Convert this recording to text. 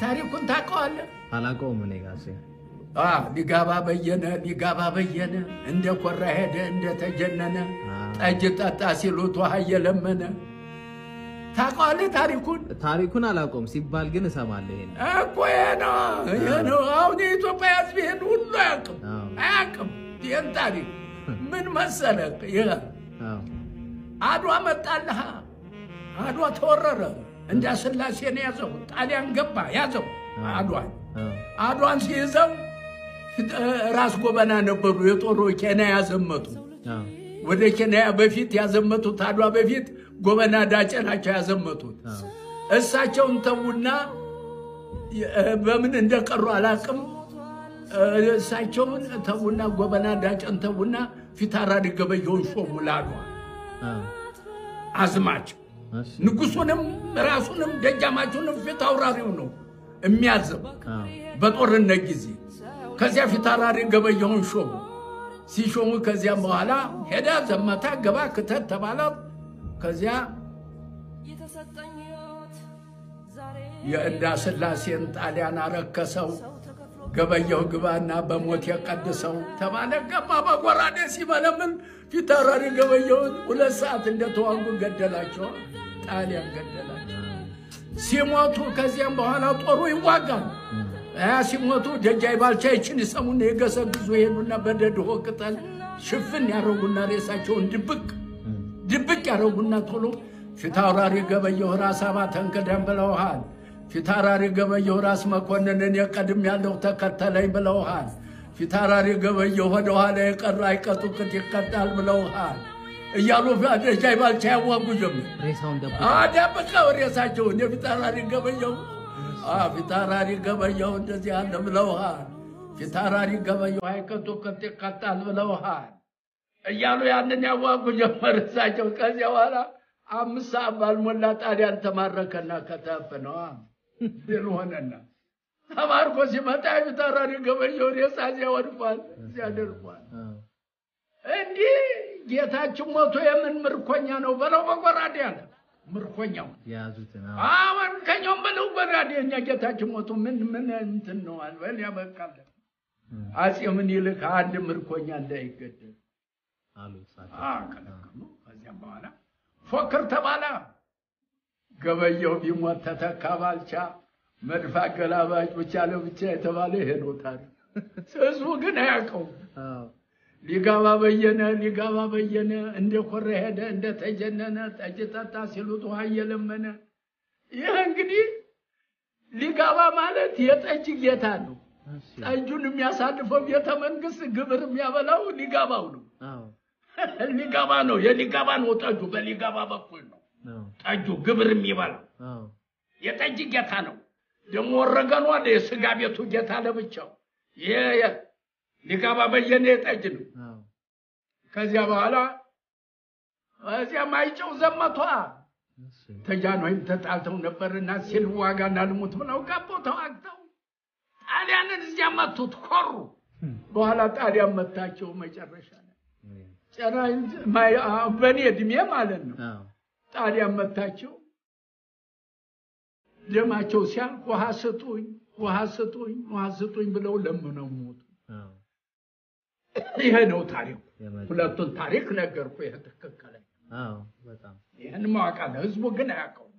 ታሪኩን ታውቀዋለህ? አላውቀውም እኔ ጋሼ። ሊጋባ በየነ ሊጋባ በየነ እንደ ኮራ ሄደ እንደ ተጀነነ ጠጅ ጠጣ ሲሉት ውሃ እየለመነ። ታውቀዋለህ ታሪኩን? ታሪኩን አላውቀውም ሲባል ግን እሰማለሁ። ይሄን እኮ ይሄ ነው ይሄ ነው። አሁን የኢትዮጵያ ሕዝብ ይሄን ሁሉ አያውቅም አያውቅም። ይሄን ታሪክ ምን መሰለህ፣ ይሄ አድዋ መጣልህ፣ አድዋ ተወረረ። እንዳስላሴን ያዘው፣ ጣሊያን ገባ ያዘው አድዋን። አድዋን ሲይዘው ራስ ጎበና ነበሩ የጦሩ ኬንያ ያዘመቱ። ወደ ኬንያ በፊት ያዘመቱት አድዋ በፊት ጎበና ዳጬ ናቸው ያዘመቱት። እሳቸውን ተዉና በምን እንደቀሩ አላውቅም። እሳቸውን ተዉና ጎበና ዳጬን ተዉና ፊታውራሪ ገበየሁን ሾሙ ለአድዋ አዝማች። ንጉሱንም ራሱንም ደጃማቹንም ፊታውራሪው ነው የሚያዘው በጦርነት ጊዜ። ከዚያ ፊታውራሪ ገበየሁን ሾሙ። ሲሾሙ ከዚያም በኋላ ሄዳ ዘመታ ገባ ክተት ተባለ። ከዚያ የእንዳስላሴን ጣሊያን አረከሰው። ገበየሁ ግባና በሞት የቀድሰው ተባለ። ገባ በጎራዴ ሲመለምን ፊታውራሪ ገበየሁን 2 ሰዓት እንደተዋጉ ገደላቸው። ጣሊያን ገደላቸው። ሲሞቱ ከዚያም በኋላ ጦሩ ይዋጋል። ሲሞቱ ደጃይ ባልቻ ይችን ይሰሙና የገሰግዙ ይሄዱና በደድሆ ቅጠል ሽፍን ያደረጉና ሬሳቸውን ድብቅ ድብቅ ያደረጉና ቶሎ ፊታውራሪ ገበየሁ ራስ አባተን ቅደም ብለውሃል። ፊታውራሪ ገበየሁ ራስ መኮንንን የቀድም ያለው ተከተለኝ ብለውሃል። ፊታውራሪ ገበየሁ ወደኋላ የቀረ አይቀጡ ቅጥ ይቀጣል ብለውሃል እያሉ ደጃይ ባልቻ ያዋጉ ጀመር። ደብቀው ሬሳቸውን የፊታውራሪ ገበየሁ ፊታውራሪ ገበየሁ እንደዚህ አለ ብለውሃል። ፊታውራሪ ገበየሁ አይቀጡ ቅጥ ይቀጣል ብለውሃል እያሉ ያንን ያዋጉ ጀመር እሳቸው። ከዚያ በኋላ 5 ሰዓት ባልሞላ ጣሊያን ተማረከና ከተፈነዋ ድል ሆነና ተማርኮ ሲመጣ የፊታውራሪ ገበየሁ ሬሳ እዚያ ወድቋል፣ እዚያ ደርቋል። እንዲህ ጌታችን ሞቶ የምን ምርኮኛ ነው በለው በጎራዴ አለ። ምርኮኛው የያዙትን ምርኮኛውን በለው በጎራዴ፣ እኛ ጌታችን ሞቶ ምን ምን እንትን ነው አልበል ያበቃል። አፄ ምኒልክ አንድ ምርኮኛ እንዳይገደል አሉ። ከለከሉ። ከዚያም በኋላ ፎክር ተባለ። ገበየሁ ቢሞት ተተካ ባልቻ፣ መድፍ አገላባጭ ብቻ ለብቻ የተባለ ይሄ ነው ታሪክ። ህዝቡ ግን አያውቀውም። ሊጋባ በየነ ሊጋባ በየነ እንደ ኮራ ሄደ እንደ ተጀነነ ጠጅ ጠጣ ሲሉት ውሃ እየለመነ። ይህ እንግዲህ ሊጋባ ማለት የጠጅ ጌታ ነው። ጠጁን የሚያሳልፈው ቤተ መንግስት ግብር የሚያበላው ሊጋባው ነው። ሊጋባ ነው፣ የሊጋባ ነው ጠጁ። በሊጋባ በኩል ነው ጠጁ ግብር የሚበላው። የጠጅ ጌታ ነው። ደግሞ ወረገኑ አለ የስጋ ቤቱ ጌታ ለብቻው። ይሄ ሊጋባ በየነ የጠጅ ነው። ከዚያ በኋላ እዚያ ማይጨው ዘመቷ። ተጃንሆይም ተጣልተው ነበርና ሲልዋጋና ልሙት ብለው ገቡ። ተዋግተው ጣሊያንን እዚያ መቱት፣ ኮሩ። በኋላ ጣሊያን መታቸው መጨረሻ ላይ በእኔ እድሜ ማለት ነው። ጣሊያን መታቸው። ደማቸው ሲያልቅ ውሃ ስጡኝ፣ ውሃ ስጡኝ፣ ውሃ ስጡኝ ብለው ለምነው ሞቱ። ይሄ ነው ታሪኩ። ሁለቱን ታሪክ ነገርኩህ። ይሄ ትክክለኛ። ይሄን ማወቅ አለ። ህዝቡ ግን አያውቀውም።